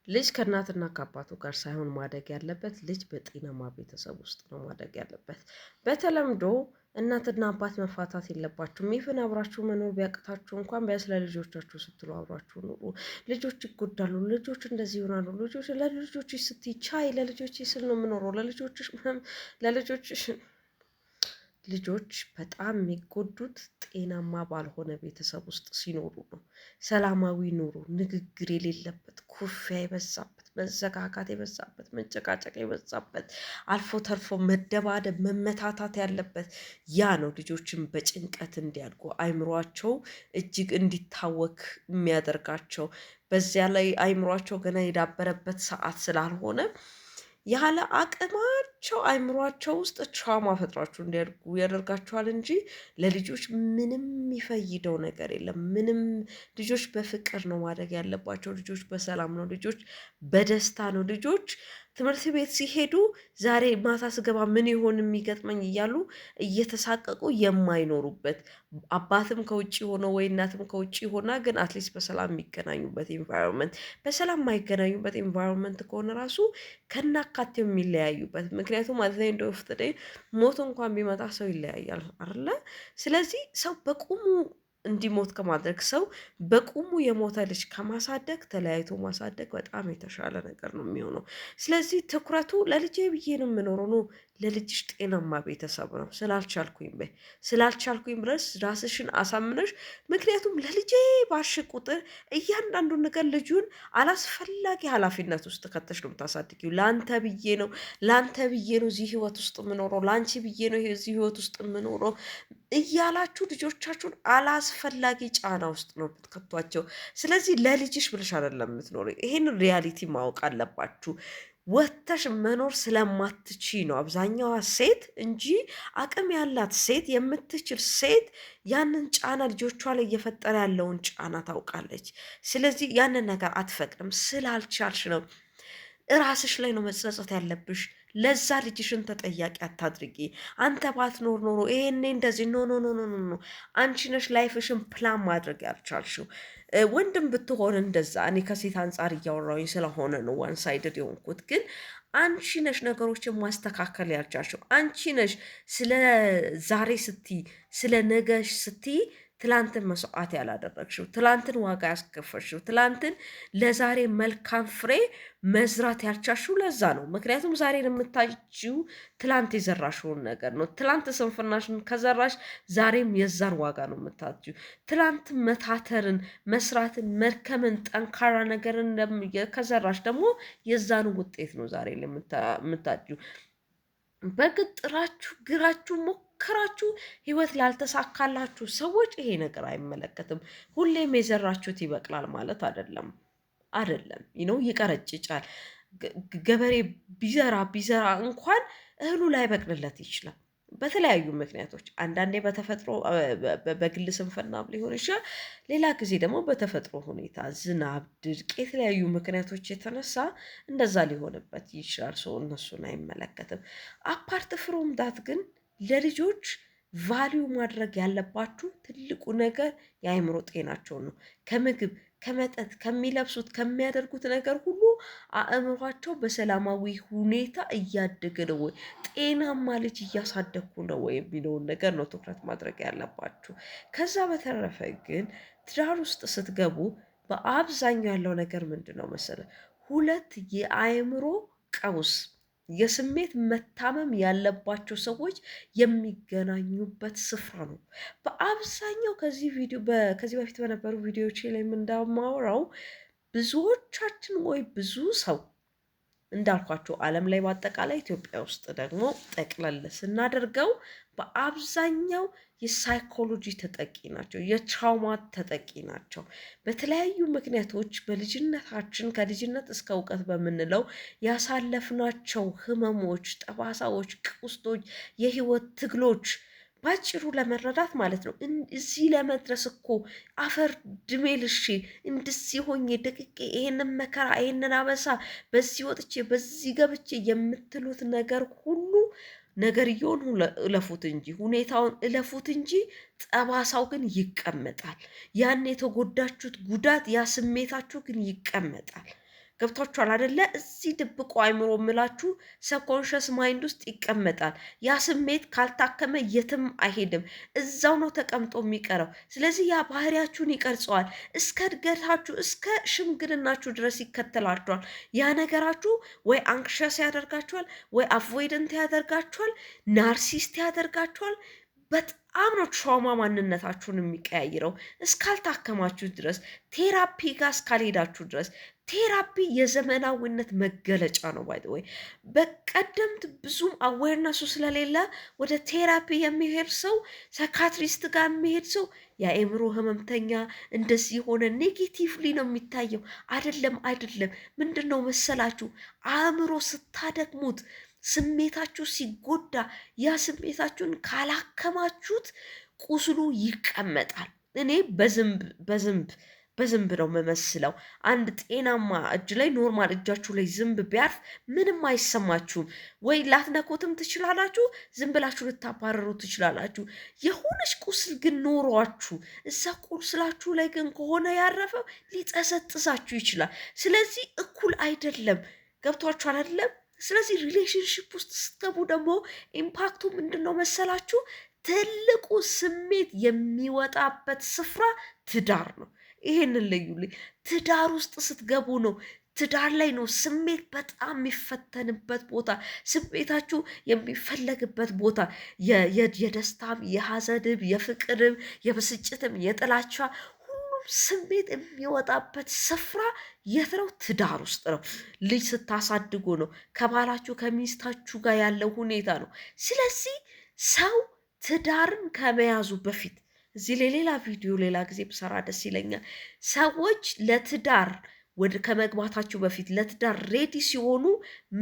ልጅ ከእናትና ከአባቱ ጋር ሳይሆን ማደግ ያለበት ልጅ በጤናማ ቤተሰብ ውስጥ ነው ማደግ ያለበት። በተለምዶ እናትና አባት መፋታት የለባችሁም። Even አብራችሁ መኖር ቢያቅታችሁ እንኳን ቢያንስ ለልጆቻችሁ ስትሉ አብራችሁ ኑሩ። ልጆች ይጎዳሉ፣ ልጆች እንደዚህ ይሆናሉ። ልጆች ለልጆችሽ ስትይ ቻይ፣ ለልጆች ስል ነው የምኖረው፣ ለልጆችሽ ለልጆችሽ። ልጆች በጣም የሚጎዱት ጤናማ ባልሆነ ቤተሰብ ውስጥ ሲኖሩ ነው። ሰላማዊ ኑሮ፣ ንግግር የሌለበት፣ ኩርፊያ የበዛበት፣ መዘጋጋት የበዛበት፣ መጨቃጨቅ የበዛበት፣ አልፎ ተርፎ መደባደብ፣ መመታታት ያለበት ያ ነው ልጆችን በጭንቀት እንዲያድጉ፣ አይምሯቸው እጅግ እንዲታወክ የሚያደርጋቸው። በዚያ ላይ አይምሯቸው ገና የዳበረበት ሰዓት ስላልሆነ ያለ አቅማቸው አይምሯቸው ውስጥ trauma ፈጥራችሁ እንዲያድጉ ያደርጋቸዋል እንጂ ለልጆች ምንም የሚፈይደው ነገር የለም። ምንም። ልጆች በፍቅር ነው ማደግ ያለባቸው። ልጆች በሰላም ነው፣ ልጆች በደስታ ነው። ልጆች ትምህርት ቤት ሲሄዱ ዛሬ ማታ ስገባ ምን ይሆን የሚገጥመኝ እያሉ እየተሳቀቁ የማይኖሩበት፣ አባትም ከውጭ ሆኖ ወይ እናትም ከውጭ ሆና ግን at least በሰላም የሚገናኙበት environment፣ በሰላም የማይገናኙበት environment ከሆነ ራሱ ከናካቴው የሚለያዩበት፣ ምክንያቱም at the end of the day ሞት እንኳን ቢመጣ ሰው ይለያያል አይደለ? ስለዚህ ሰው በቁሙ እንዲሞት ከማድረግ፣ ሰው በቁሙ የሞተ ልጅ ከማሳደግ ተለያይቶ ማሳደግ በጣም የተሻለ ነገር ነው የሚሆነው። ስለዚህ ትኩረቱ ለልጄ ብዬ ነው የምኖረው ነው፣ ለልጅሽ ጤናማ ቤተሰብ ነው። ስላልቻልኩኝ በይ፣ ስላልቻልኩኝ ብለሽ ራስሽን አሳምነሽ፣ ምክንያቱም ለልጄ ባልሽ ቁጥር እያንዳንዱን ነገር ልጁን አላስፈላጊ ኃላፊነት ውስጥ ከተሽ ነው የምታሳድጊው። ለአንተ ብዬ ነው፣ ለአንተ ብዬ ነው እዚህ ህይወት ውስጥ የምኖረው፣ ለአንቺ ብዬ ነው እዚህ ህይወት ውስጥ የምኖረው እያላችሁ ልጆቻችሁን አላስፈላጊ ጫና ውስጥ ነው የምትከቷቸው። ስለዚህ ለልጅሽ ብለሽ አይደለም የምትኖሪው። ይሄን reality ማወቅ አለባችሁ። ወጥተሽ መኖር ስለማትችዪ ነው አብዛኛዋ ሴት እንጂ አቅም ያላት ሴት፣ የምትችል ሴት ያንን ጫና፣ ልጆቿ ላይ እየፈጠረ ያለውን ጫና ታውቃለች። ስለዚህ ያንን ነገር አትፈቅድም። ስላልቻልሽ ነው፣ እራስሽ ላይ ነው መጸጸት ያለብሽ። ለዛ ልጅሽን ተጠያቂ አታድርጊ። አንተ ባትኖር ኖሮ ይሄኔ እንደዚህ፣ no, no, no, no, no። አንቺ ነሽ life ሽን ፕላን ማድረግ ያልቻልሽው። ወንድም ብትሆን እንደዛ፣ እኔ ከሴት አንጻር እያወራሁኝ ስለሆነ ነው one sided የሆንኩት። ግን አንቺ ነሽ ነገሮችን ማስተካከል ያልቻልሽው። አንቺ ነሽ ስለ ዛሬ ስትይ፣ ስለ ነገሽ ስትይ ትላንትን መስዋዕት ያላደረግሽው፣ ትላንትን ዋጋ ያስከፈልሽው፣ ትላንትን ለዛሬ መልካም ፍሬ መዝራት ያልቻልሽው ለዛ ነው። ምክንያቱም ዛሬን የምታጭጂው ትላንት የዘራሽውን ነገር ነው። ትላንት ስንፍናሽን ከዘራሽ ዛሬም የዛን ዋጋ ነው የምታጭጂው። ትላንት መታተርን፣ መስራትን፣ መድከምን፣ ጠንካራ ነገርን ከዘራሽ ደግሞ የዛን ውጤት ነው ዛሬ የምታጭጂው። በእርግጥ ጥራችሁ ግራችሁ ሞክራችሁ ህይወት ላልተሳካላችሁ ሰዎች ይሄ ነገር አይመለከትም። ሁሌም የዘራችሁት ይበቅላል ማለት አይደለም፣ አይደለም፣ ይቀረጭጫል። ገበሬ ቢዘራ ቢዘራ እንኳን እህሉ ላይበቅልለት ይችላል። በተለያዩ ምክንያቶች፣ አንዳንዴ በተፈጥሮ፣ በግል ስንፍናም ሊሆን ይችላል። ሌላ ጊዜ ደግሞ በተፈጥሮ ሁኔታ፣ ዝናብ፣ ድርቅ፣ የተለያዩ ምክንያቶች የተነሳ እንደዛ ሊሆንበት ይችላል። So እነሱን አይመለከትም። Apart from that ግን ለልጆች value ማድረግ ያለባችሁ ትልቁ ነገር የአእምሮ ጤናቸውን ነው። ከምግብ፣ ከመጠጥ፣ ከሚለብሱት፣ ከሚያደርጉት ነገር ሁሉ አእምሯቸው በሰላማዊ ሁኔታ እያደገ ነው ወይ፣ ጤናማ ልጅ እያሳደግኩ ነው ወይ የሚለውን ነገር ነው ትኩረት ማድረግ ያለባችሁ። ከዛ በተረፈ ግን ትዳር ውስጥ ስትገቡ በአብዛኛው ያለው ነገር ምንድን ነው መሰለ፣ ሁለት የአእምሮ ቀውስ፣ የስሜት መታመም ያለባቸው ሰዎች የሚገናኙበት ስፍራ ነው። በአብዛኛው ከዚህ ቪዲዮ ከዚህ በፊት በነበሩ ቪዲዮዎች ላይ እንደማወራው ብዙዎቻችን ወይ ብዙ ሰው እንዳልኳቸው ዓለም ላይ በአጠቃላይ፣ ኢትዮጵያ ውስጥ ደግሞ ጠቅለል ስናደርገው በአብዛኛው የ psychology ተጠቂ ናቸው፣ የ trauma ተጠቂ ናቸው። በተለያዩ ምክንያቶች በልጅነታችን፣ ከልጅነት እስከ እውቀት በምንለው ያሳለፍናቸው ህመሞች፣ ጠባሳዎች፣ ቁስሎች፣ የህይወት ትግሎች፣ ባጭሩ ለመረዳት ማለት ነው። እዚህ ለመድረስ እኮ አፈር ድሜ ልሼ፣ እንደዚህ ሆኜ ደቅቄ፣ ይሄንን መከራ፣ ይሄንን አበሳ በዚህ ወጥቼ በዚህ ገብቼ የምትሉት ነገር ሁሉ ነገርየውን እለፉት እንጂ፣ ሁኔታውን እለፉት እንጂ ጠባሳው ግን ይቀመጣል። ያን የተጎዳችሁት ጉዳት፣ ያ ስሜታችሁ ግን ይቀመጣል። ገብቷችኋል አደለ? እዚህ ድብቁ አይምሮ የምላችሁ subconscious mind ውስጥ ይቀመጣል። ያ ስሜት ካልታከመ የትም አይሄድም፣ እዛው ነው ተቀምጦ የሚቀረው። ስለዚህ ያ ባህሪያችሁን ይቀርጸዋል። እስከ እድገታችሁ እስከ ሽምግልናችሁ ድረስ ይከተላችኋል። ያ ነገራችሁ ወይ anxious ያደርጋችኋል፣ ወይ avoidant ያደርጋችኋል፣ narcissist ያደርጋችኋል። በጣም ነው trauma ማንነታችሁን የሚቀያይረው እስካልታከማችሁ ድረስ፣ therapy ጋር እስካልሄዳችሁ ድረስ። Therapy የዘመናዊነት መገለጫ ነው። By the way፣ በቀደምት ብዙም awareness ኡ ስለሌለ ወደ therapy የሚሄድ ሰው፣ psychiatrist ጋር የሚሄድ ሰው የአእምሮ ህመምተኛ እንደዚህ የሆነ negatively ነው የሚታየው። አይደለም፣ አይደለም። ምንድን ነው መሰላችሁ? አእምሮ ስታደክሙት፣ ስሜታችሁ ሲጎዳ፣ ያ ስሜታችሁን ካላከማችሁት ቁስሉ ይቀመጣል። እኔ በዝንብ ነው የምመስለው። አንድ ጤናማ እጅ ላይ፣ normal እጃችሁ ላይ ዝንብ ቢያርፍ ምንም አይሰማችሁም። ወይ ላትነኩትም ትችላላችሁ፣ ዝም ብላችሁ ልታባረሩ ትችላላችሁ። የሆነች ቁስል ግን ኖሯችሁ እዛ ቁስላችሁ ላይ ግን ከሆነ ያረፈው ሊጠዘጥዛችሁ ይችላል። ስለዚህ እኩል አይደለም። ገብቷችኋል አይደለም? ስለዚህ relationship ውስጥ ስትገቡ ደግሞ impact ኡ ምንድን ነው መሰላችሁ? ትልቁ ስሜት የሚወጣበት ስፍራ ትዳር ነው። ይሄንን ለዩልኝ። ትዳር ውስጥ ስትገቡ ነው፣ ትዳር ላይ ነው ስሜት በጣም የሚፈተንበት ቦታ፣ ስሜታችሁ የሚፈለግበት ቦታ፣ የደስታም፣ የሀዘንም፣ የፍቅርም፣ የብስጭትም፣ የጥላቻ ሁሉም ስሜት የሚወጣበት ስፍራ የት ነው? ትዳር ውስጥ ነው። ልጅ ስታሳድጉ ነው። ከባላችሁ ከሚስታችሁ ጋር ያለው ሁኔታ ነው። ስለዚህ ሰው ትዳርን ከመያዙ በፊት፣ እዚህ ላይ ሌላ ቪዲዮ ሌላ ጊዜ ብሰራ ደስ ይለኛል። ሰዎች ለትዳር ወደ ከመግባታቸው በፊት ለትዳር ready ሲሆኑ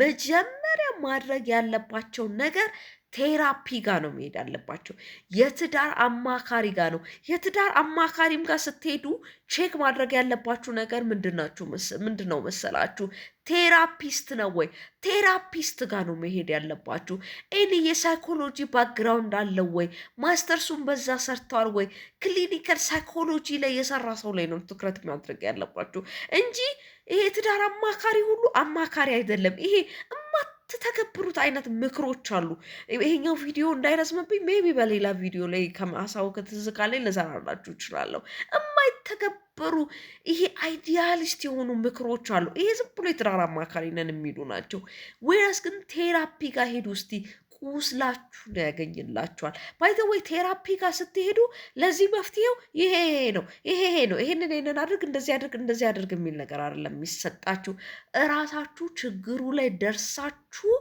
መጀመሪያ ማድረግ ያለባቸው ነገር therapy ጋር ነው መሄድ ያለባቸው። የትዳር አማካሪ ጋር ነው። የትዳር አማካሪም ጋር ስትሄዱ check ማድረግ ያለባችሁ ነገር ምንድን ነው መሰላችሁ? Therapist ነው ወይ? Therapist ጋር ነው መሄድ ያለባችሁ። Any የ psychology background አለው ወይ? ማስተርሱን በዛ ሰርተዋል ወይ? Clinical psychology ላይ የሰራ ሰው ላይ ነው ትኩረት ማድረግ ያለባችሁ እንጂ ይሄ የትዳር አማካሪ ሁሉ አማካሪ አይደለም። ይሄ የማትተገብሩት አይነት ምክሮች አሉ። ይሄኛው ቪዲዮ እንዳይረዝምብኝ maybe በሌላ ቪዲዮ ላይ ከማሳው ከትዝ ካለኝ ልሰራላችሁ እችላለሁ። የማይተገበሩ ይሄ idealist የሆኑ ምክሮች አሉ። ይሄ ዝም ብሎ የትዳር አማካሪ ነን የሚሉ ናቸው። Whereas ግን therapy ጋር ሄዱ እስቲ፣ ቁስላችሁን ያገኝላችኋል። By the way፣ therapy ጋር ስትሄዱ ለዚህ መፍትሄው ይሄ ነው፣ ይሄ ነው፣ ይሄንን ይሄንን አድርግ፣ እንደዚህ አድርግ፣ እንደዚህ አድርግ የሚል ነገር አይደለም የሚሰጣችሁ። እራሳችሁ ችግሩ ላይ ደርሳችሁ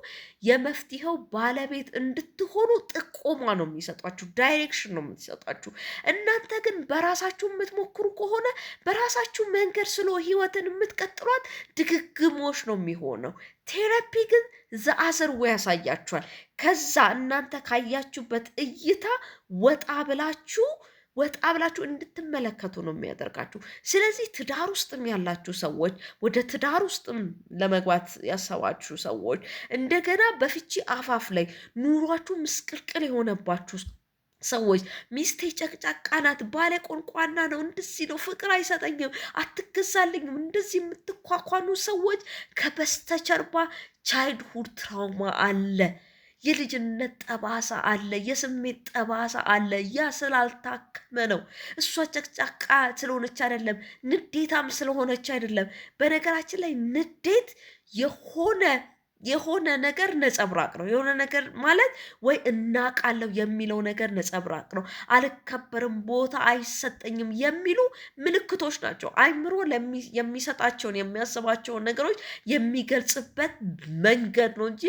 የመፍትሄው ባለቤት እንድትሆኑ ጥቆማ ነው የሚሰጧችሁ፣ direction ነው የሚሰጧችሁ። እናንተ ግን በራሳችሁ የምትሞክሩ ከሆነ፣ በራሳችሁ መንገድ ስለ ህይወትን የምትቀጥሏት ድግግሞሽ ነው የሚሆነው። Therapy ግን the other way ያሳያችኋል። ከዛ እናንተ ካያችሁበት እይታ ወጣ ብላችሁ እንድትመለከቱ ነው የሚያደርጋችሁ። ስለዚህ ትዳር ውስጥም ያላችሁ ሰዎች፣ ወደ ትዳር ውስጥም ለመግባት ያሰባችሁ ሰዎች፣ እንደገና በፍቺ አፋፍ ላይ ኑሯችሁ ምስቅልቅል የሆነባችሁ ሰዎች፣ ሚስቴ ጨቅጫቃ ናት፣ ባሌ ቆንቋና ነው፣ እንደዚህ ነው፣ ፍቅር አይሰጠኝም፣ አትገዛልኝም፣ እንደዚህ የምትኳኳኑ ሰዎች ከበስተጀርባ childhood trauma አለ። የልጅነት ጠባሳ አለ፣ የስሜት ጠባሳ አለ። ያ ስላልታከመ ነው። እሷ ጨቅጫቃ ስለሆነች አይደለም፣ ንዴታም ስለሆነች አይደለም። በነገራችን ላይ ንዴት የሆነ ነገር ነጸብራቅ ነው። የሆነ ነገር ማለት ወይ እናቃለሁ የሚለው ነገር ነጸብራቅ ነው። አልከበርም፣ ቦታ አይሰጠኝም የሚሉ ምልክቶች ናቸው። አይምሮ የሚሰጣቸውን የሚያስባቸውን ነገሮች የሚገልጽበት መንገድ ነው እንጂ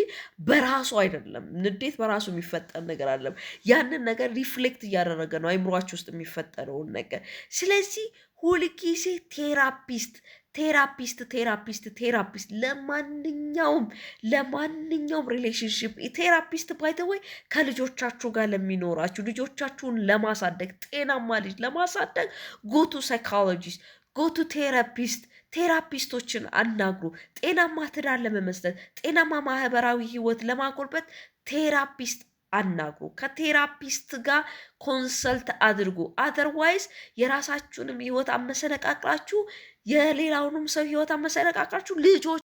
በራሱ አይደለም። ንዴት በራሱ የሚፈጠር ነገር አይደለም። ያንን ነገር reflect እያደረገ ነው አይምሯችሁ ውስጥ የሚፈጠረውን ነገር። ስለዚህ ሁልጊዜ therapist፣ therapist፣ therapist፣ therapist ለማንኛውም relationship therapist። By the way፣ ከልጆቻችሁ ጋር ለሚኖራችሁ፣ ልጆቻችሁን ለማሳደግ፣ ጤናማ ልጅ ለማሳደግ go to psychologist፣ go to therapist፣ therapist ኦችን አናግሩ። ጤናማ ትዳር ለመመስረት፣ ጤናማ ማህበራዊ ህይወት ለማጎልበት therapist አናግሩ። ከ therapist ጋር consult አድርጉ። Otherwise የራሳችሁንም ህይወት አመሰነቃቅላችሁ የሌላውንም ሰው ህይወት አመሰነቃቃችሁ ልጆች